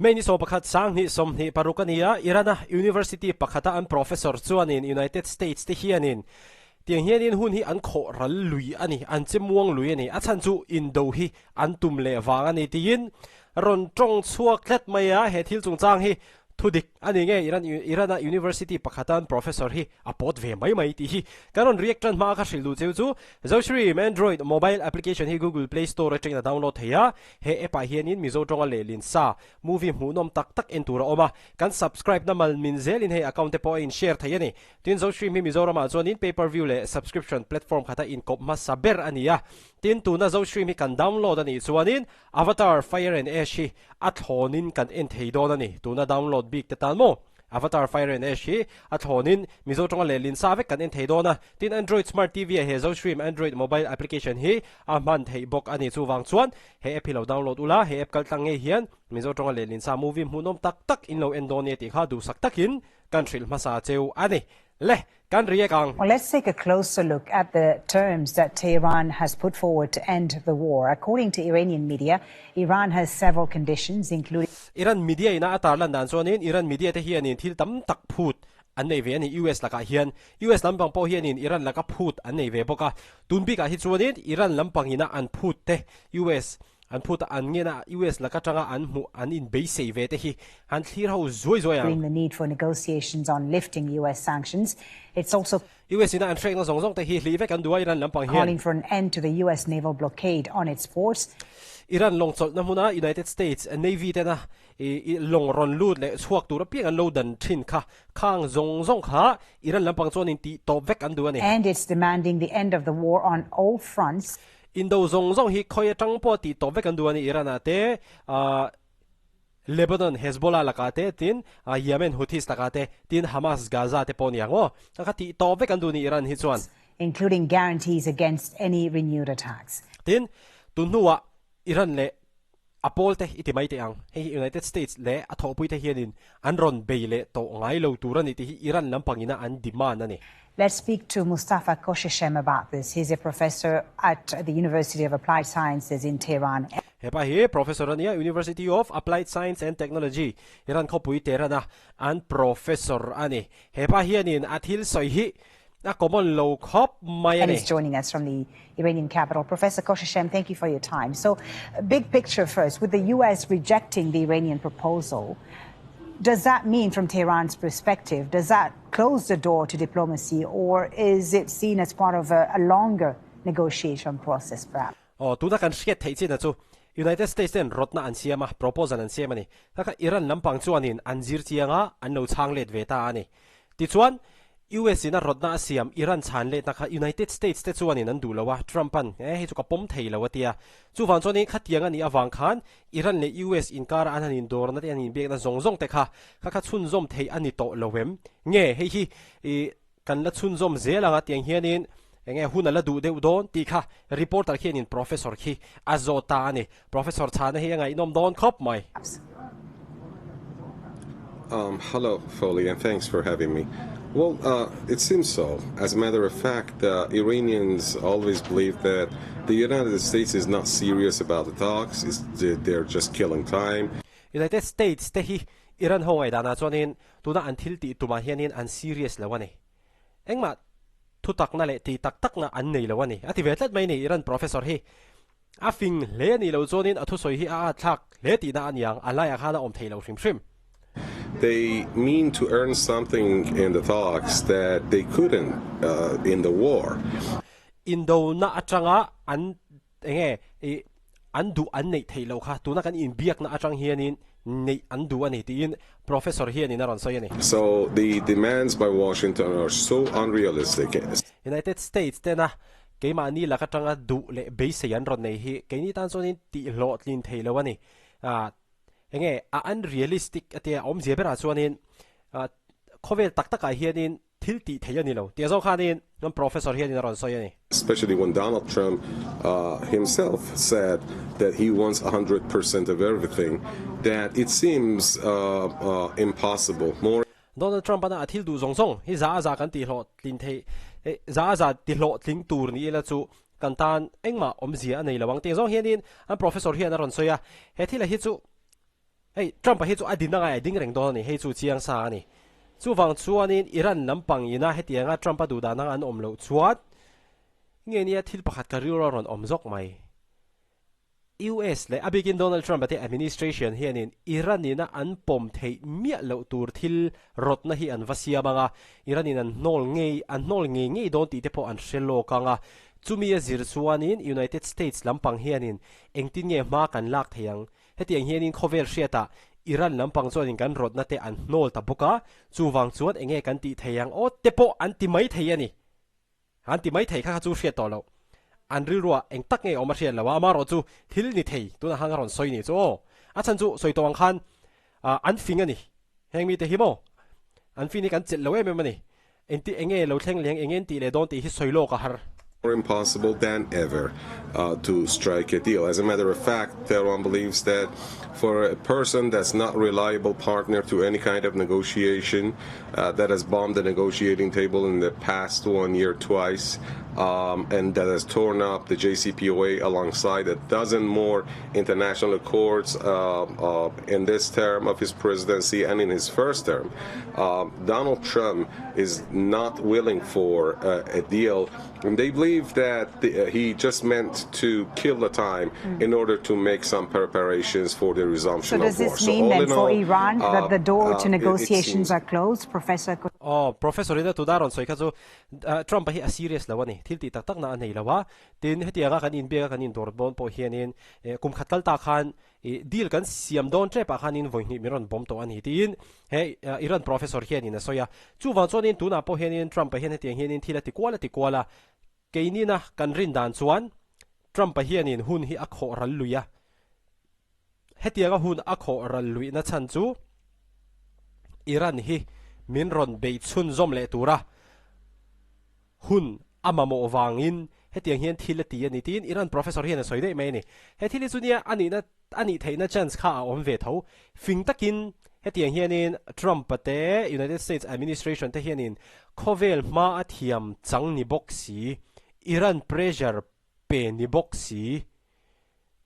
May ni 11 2026 a ni a, Iran-a University pakhata an professor chuanin United States te hianin tiang hianin hun hi an khawh ral lui a ni, an che muang lui a ni, a chhan chu indo hi an tum leh vang a ni tiin rawn tawng chhuak tlat mai a, he thil chungchang hi Thudik a ni nge Iran Iran-a University pakhata an professor hi a pawt ve mai mai tih hi kan rawn react tan hma a ka hrilh duh cheu chu Zoshreem Android mobile application hi Google Play Store atangin a download thei a, he app ah hianin Mizo tawnga lehlin sa movie hmuhnawm tak tak en tur a awm a, kan subscribe na mal min zelin hei account te pawh a in share thei a ni. Tin Zoshreem hi Mizoramah chuanin pay per view leh subscription platform khata inkawp hmasa ber a ni a, tin tuna Zoshreem hi kan download a nih chuanin Avatar, Fire and Ash hi a thlawnin kan en thei dawn a ni. Tuna download bik te tan maw? Avatar, Fire and Ash hi a thlawnin Mizo tawnga lehlin sa vek kan en thei dawn a. Tin, Android Smart TV ah he Zostream Android mobile application hi a hman theih bawk a ni. Chuvang chuan he app hi lo download ula, he app kaltlang ngei hian Mizo tawnga lehlin sa movie hmuhnawm tak tak in lo en dawn nia tih kha duhsak takin kan hrilh hmasa cheu a ni. Le! Kan react ang. Well, let's take a closer look at the terms that Tehran has put forward to end the war. According to Iranian media, Iran has several conditions, including Iran media ina a tarlan dan chuanin Iran media te hianin thil tam tak phut an nei ve a ni US lakah hian. US lampang pawh hianin Iran laka phut an nei ve bawk a. Tun bikah hi chuanin Iran lampang ina an phut te US An phut a an ngen a, US laka tanga an hmuh an inbeisei ve te hi han thlir ho zuai zuai ang. The need for negotiations on lifting US sanctions. It's also US ina an hrekna zawng zawng te hi hlih vek an duh a Iran lampang hian. calling for an end to the US naval blockade on its ports. Iran lawng chawlhna hmuna United States Navy tena i lawng rawn lut leh chhuak tur apiang an lo dan thin kha khang zawng zawng kha Iran lampang chuan in tih tawp vek an duh a ni. And it's demanding the end of the war on all fronts. Indo zawng zawng hi khawi atang pawh tih tawp vek an duh a ni, Iran ah te, Lebanon Hezbollah lakah te, tin Yemen Houthis lakah te, tin Hamas Gaza te pawh a ni ang aw. A kha tih tawp vek an duh a ni Iran hi chuan. Including guarantees against any renewed attacks. Tin, tun hnuah Iran leh a pawl te i ti mai teh ang, hei hi United States leh a thawhpui te hianin an rawn bei leh tawh ngai lo tur a ni tih hi Iran lampangina an demand a ni. Let's speak to Mostafa Khoshcheshm about this. He's a professor at the University of Applied Sciences in Tehran. Hepa hi professor a nia, University of Applied Science and Technology, Iran khawpui Tehran-a an professor a ni. Hepa hianin a thil sawi hi A common lo khawp mai a And ni. is joining us from the Iranian capital. Professor Khoshcheshm, thank you for your time. So, big picture first, with the U.S. rejecting the Iranian proposal, does that mean, from Tehran's perspective, does that close the door to diplomacy, or is it seen as part of a, a longer negotiation process, perhaps? Aw, tuna kan hriat theih chin a chu United States ten rawtna an siam a, proposal an siam a ni. Kha kha Iran lampang chuanin an zir chiang a, an lo chhang let ve ta a ni. Tichuan, US in a rawtna a siam Iran chhan letna kha United States te chuanin an duh lo a, Trump-a'n eh hei chu ka pawm thei lo a ti a. Chuvang chuanin khatiang a nih avang khan Iran leh US inkara an han indawrna te an inbiakna zawng zawng te kha kha kha chhunzawm theih a ni tawh lo em? Nge hei hi ih kan la chhunzawm zel ang a tiang hianin enge hun a la duh deuh dawn tih kha reporter khianin professor khi a zawt ta a ni. Professor chhana hi a ngaihnawm dawn khawp mai. Um, hello, Foley, and thanks for having me. Well, uh, it seems so. As a matter of fact, the Iranians always believe that the United States is not serious about the talks. It's, they're just killing time. United States te hi Iran ho ngaihdanah chuanin tuna an thil tih tumah hianin an serious lo a ni. Engmah thu takna leh tih tak takna an nei lo a ni. A ti ve tlat mai a ni Iran professor hi. A fing hle a nih loh chuanin a thusawi hi a at thlak hle tihna a ni ang, a laiah khan a awm thei lo hrim hrim. They mean to earn something in the talks that they couldn't in the war. Indona atanga an enge i an duh an neih theih loh kha tuna kan inbiakna atang hianin neih an duh a ni tiin Professor hianin a rawn sawi a ni. So the demands by Washington are so unrealistic. United States tena Keimahni lak atanga duh leh beisei an rawn nei hi keini tan chuanin tihhlawhtlin thei lo a ni. Ah, enge a unrealistic a tia awmzia berah chuanin ah khawvel tak takah hianin thil tih theih a ni lo tih zawng khanin kan professor hianin a rawn sawi a ni. Especially when Donald Trump himself said that he wants 100% of everything, that it seems impossible. More. Donald Trump ana a thil duh zawng zawng hi za a za kan tihhlawhtlin theih za a za tihlawhtling tur ni ila chu kan tan engmah awmzia a nei lo ang tih zawng hianin an professor hian a rawn sawi a, he thila hi chu Hei Trump-a hi chu a din angai a ding reng dawn a ni, hei chu chiang sa a ni. Chuvang chuanin Iran lampang ina hetianga Trump-a duhdan anga an awm loh chuan nge nia thil pakhat ka rilru a rawn awm zawk mai. US leh a bikin Donald Trump-a te administration hianin Iran ina an pawm theih miah loh tur thil rawtna hi an va siam ang a, Iran in an hnawl ngei an hnawl ngei ngei dawn tih te pawh an hre lawk ang a. Chumi a zir chuanin United States lampang hianin engtin nge hma kan lak thei ang? Hetiang hianin khawvel hriatah Iran lampang chuanin kan rawtna te an hnawl ta bawk a, chuvang chuan enge kan tih thei ang aw te pawh an ti mai thei a ni. An ti mai thei kha kha chu hriat tawh loh. An rilruah eng tak nge awm a hriat lo a, amaherawh chu thil ni thei tunah khan ka rawn sawi ni chu aw. A chhan chu sawi tawh ang khan an fing a ni. Heng mite hi maw? An fin hi kan chelh lo em em a ni. Engti enge lo thleng leng eng en tih leh dawn tih hi sawi lawk a har. More impossible than ever to strike a deal. As a matter of fact, Tehran believes that for a person that's not reliable partner to any kind of negotiation, that has bombed the negotiating table in the past one year twice, and that has torn up the JCPOA alongside a dozen more international accords in this term of his presidency and in his first term. Donald Trump is not willing for a deal, and they believe that the, he just meant to kill the time mm. in order to make some preparations for the resumption so of war. So does this mean so then for all, Iran that the door to negotiations are closed, Professor? Oh, Professor ina tudaron soi kha chu Trump hi a serious lo ani thil ti tak tak na anei lo a tin hetianga kan inbiak a kan indawr dawn pawh hianin kum khat kal ta khan i deal kan siam dawn tep ah khanin vawi hnih min rawn bawm tawh a ni tiin he Iran professor hianin a sawi a. Chuvang chuanin tunah pawh hianin Trump-a hian hetiang hianin thil a ti kual a ti kual a, keinina kan rin dan chuan Trump-a hianin hun hi a khawh ral lui a, hetianga hun a khawh ral luihna chhan chu Iran hi min rawn bei chhunzawm leh tura Hun a mamawh vangin hetiang hian thil a ti a ni tiin Iran professor hian a sawi daih mai a ni. He thil hi chu nia a nihna a nih theihna chance kha a awm ve tho. Fing takin hetiang hianin Trump-a te United States administration te hianin khawvel hma a thiam chang ni bawk si, Iran pressure pe ni bawk si.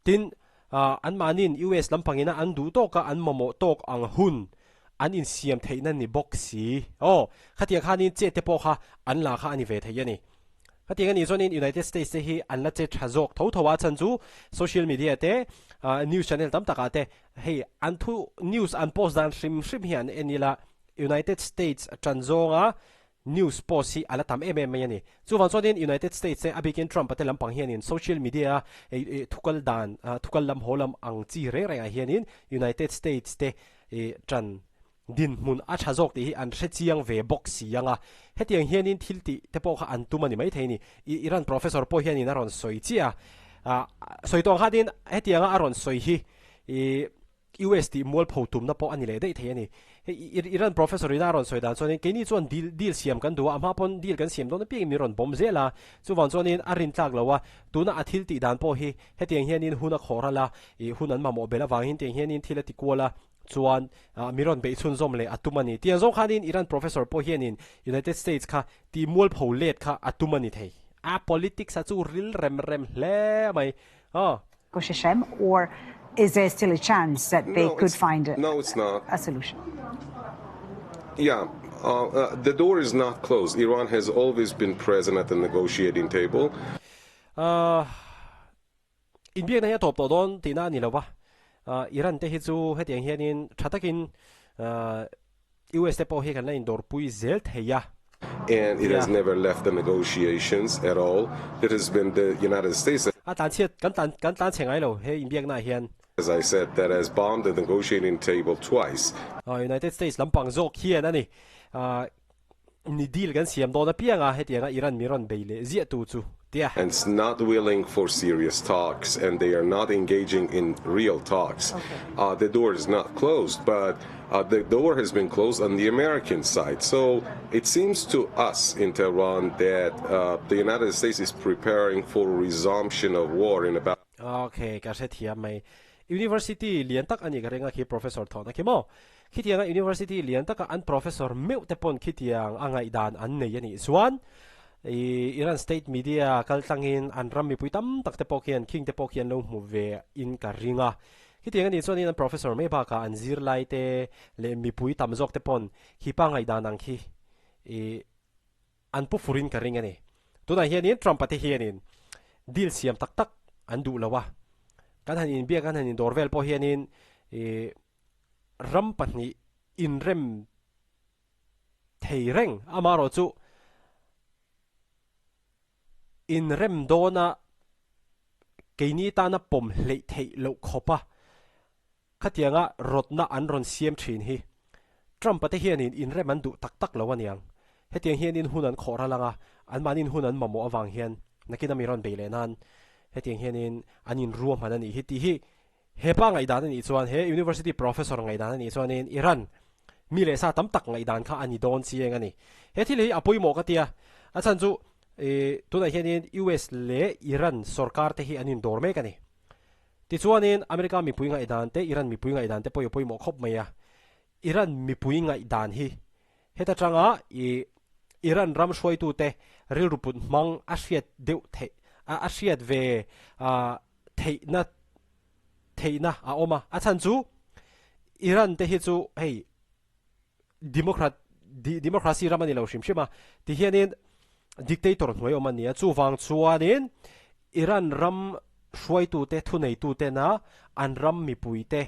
Tin, anmahniin US lampangina an duh tawka an mamawh tawk ang hun an insiam theihna ni bawk si. Aw, khatiang khanin chet te pawh kha an la kha a ni ve thei a ni. Khatiang a nih chuanin United States te hi an la che tha zawk tho tho a, chhan chu social media te, news channel tam takah te hei an thu news an post dan hrim hrim hi an en ila United States tan zawnga News post hi a la tam em em mai a ni. Chuvang chuanin United States te a bikin Trump-a te lampang hianin social media a thukal dan, thukal lam haw lam ang chi reng rengah hianin United States te tan dinhmun a tha zawk tih hi an hre chiang ve bawk si ang a. Hetiang hianin thil tih te pawh kha an tum a ni maithei a ni. Iran professor pawh hianin a rawn sawi chiah a. Sawi tawh ang khanin hetianga a rawn sawi hi US tih mualpho tumna pawh a ni leh daih thei a ni. Hei Iran professor ina a rawn sawi dan chuanin keini chuan deal deal siam kan duh a, a hma pawn deal kan siam dawn apiangin min rawn bawm zel a, chuvang chuanin a rin tlak lo a, tuna a thil tih dan pawh hi hetiang hianin hun a khawh ral a, ih hun an mamawh belh avangin tiang hianin thil a ti kual a, chuan mi rawn beih chhunzawm leh a tum a ni. Tiang zawng khanin Iran professor pawh hianin United States kha tih mualpho let kha a tum a ni thei. A politics a chu ril rem rem hle mai. Aw. Khoshashem, or is there still a chance that they no, could find a, no, it's not. a solution? Yeah, the door is not closed. Iran has always been present at the negotiating table. Inbiakna hi a tawp tawh dawn tihna a ni lo va, Iran te hi chu hetiang hianin tha takin US te pawh hi kan la indawrpui zel thei a. And it has never left the negotiations at all. It has been the United States. A tlanchhiat kan tlan kan tlanchhe ngai lo he inbiaknaah hian. As I said, that has bombed the negotiating table twice. United States lampang zawk hian a ni. Ni deal kan siam dawn apiang a, hetianga Iran mi rawn bei leh ziah tu chu tia. And it's not willing for serious talks and they are not engaging in real talks. The door is not closed but the door has been closed on the American side. So it seems to us in Tehran that the United States is preparing for resumption of war in about. Ok, ka hrethiam mai. University lian tak a ni ka ring a khi Professor thawhna khi maw? Khitianga University lian taka an Professor meuh te pawn khitiang a ngaihdan an nei a nih chuan i Iran state media kal tlangin an ram mipui tam tak te pawh khian khing te pawh khi an lo hmu ve in ka ring a. Khitiang anih chuanin an professor mai bakah an zirlai te leh mipui tam zawk te pawn khi pa ngaihdan ang khi ih an pu furin ka ring a ni. Tunah hianin Trump-a te hianin deal siam tak tak an duh lo a, kan han inbiak kan han indawr vel pawh hianin ih ram pahnih inrem thei reng amaherawh chu inrem dawna keini tana pawm hleih theih loh khawpa khatianga rawtna an rawn siam thin hi Trump-a te hianin inrem an duh tak tak lo aniang. Hetiang hianin hun an khawh ral anga anmahniin hun an mamawh avang hian nakin ami rawn bei leh nan hetiang hianin an inruahman a nih hi tih hi He pa ngaihdan a nih chuan, he university professor ngaihdan a nih chuanin Iran mi leh sa tam tak ngaihdan kha a ni dawn chiang a ni. He thil hi a pawimawh ka tia, a chhan chu tunah hianin US leh Iran sorkar te hi an indawr mek a ni. Tichuanin America mipui ngaihdan te, Iran mipui ngaihdan te pawh i pawimawh khawp mai a. Iran mipui ngaihdan hi heta tanga Iran ram hruaitute rilru put hmang a hriat deuh theih, a hriat ve theihna theihna a awm a, a chhan chu Iran te hi chu hei Democrat democracy ram a ni lo hrim hrim a, ti hianin dictator hnuai awm a ni a, chuvang chuanin Iran ram hruaitute thuneitutena an ram mipuite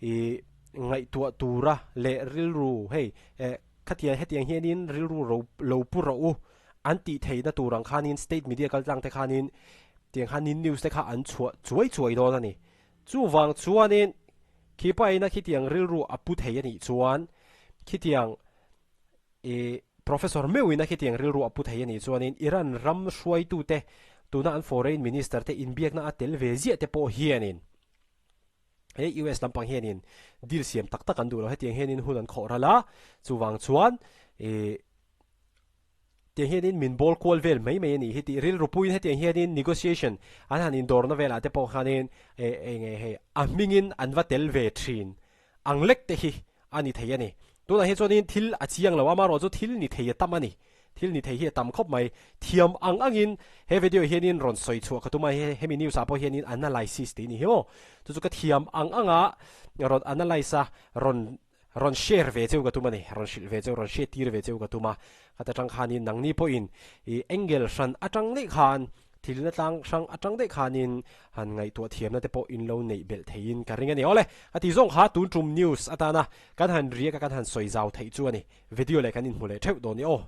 ih ngaihtuah tura leh rilru hei eh khatiang hetiang hianin rilru ro lo pu rawh u An tih theihna tur ang khanin state media kal tlang te khanin tiang khanin news te kha an chhuah chuai chuai dawn a ni. Chuvang chuanin khi paina khitiang rilru a pu thei a nih chuan khitiang ih professor meuhina khitiang rilru a pu thei a nih chuanin Iran ram hruaitute tuna an foreign minister te inbiakna a tel ve ziah te pawh hianin he US lampang hianin deal siam tak tak an duh lo. Hetiang hianin hun an khawh ral a, chuvang chuan ih Tiang hianin min bawl kual vel mai mai a nih hi tih rilru puiin hetiang hianin negotiation an han indawrna velah te pawh khanin eh eng nge hei a hmingin an va tel ve thin ang lek te hi a ni thei a ni. Tunah hi chuanin thil a chiang lo a, amaherawh chu thil ni thei a tam a ni. Thil ni thei hi a tam khawp mai. Thiam ang angin he video hianin rawn sawi chhuah ka tum a, hemi news ah pawh hianin analysis tih a ni hi maw. Chu chu ka thiam ang anga rawn analyse a rawn Rawn share ve cheu ka tum a ni, rawn hrilh ve cheu, rawn hriat tir ve cheu ka tum a, khata tang khanin nangni pawhin i angle hran atang daih khan, thilna tlang hrang atang daih khanin han ngaihtuah thiamna te pawh in lo neih belh theiin ka ring a ni. Awle, a tih zawng kha tun tum news atana kan han riak a kan han sawi zau theih chu a ni. Video leh kan inhmu leh theuh dawn ni aw.